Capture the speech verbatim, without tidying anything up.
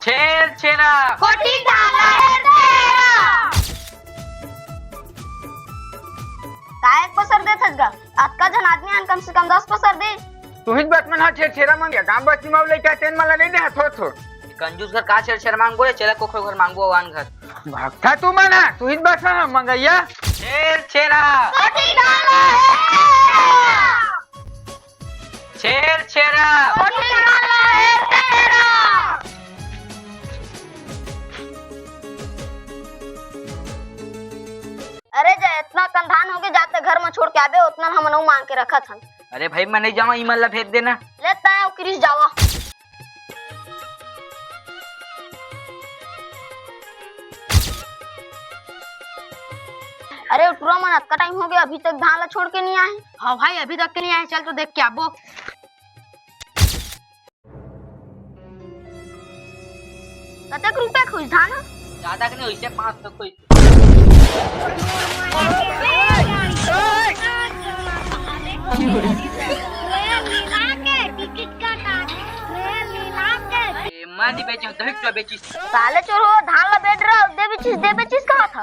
छेर छेरा। कोठी डाला हेर तेरा। काय एक पसर देथस गा? अतका झन आदमी आन, कम से कम दस पसर दे। तुहिच बस मन हा छेर छेरा मांगे, गांव बस्ती मा लइका तेन मन ला नइ दे, थो थो। कंजूस घर का छेर छेरा मांगबो रे, चला कोखरो घर मांगबो, आन घर। भगता तू मन हा, तुहिच बस मन हा मंगइया। छेर छेरा। कोठी डाला हेर तेरा। छेर छेरा। कोठी डाला हेर तेरा। अरे जा, इतना कन धान होगे, जाते घर में छोड़ के आबे, उतना हम नऊ मांग के रखत हन। अरे भाई, मैं नहीं जावा, इमन ला भेज देना। ले तय अउ क्रिस जावा। अरे टुरा मन, अतका टाइम हो गया, अभी तक धान ला छोड़ के नहीं आए। हाँ भाई, अभी तक के नहीं आए, चल तो देख के आबो। कतक रुपया खुश धान? ज्यादा के नहीं, वैसे पाँच सौ कोई। ए, मैं नहीं बेचूं, दही तो बेचिस। साले चोर हो, धान ला बेच रहा, दे बेचिस, दे बेचिस कहा था।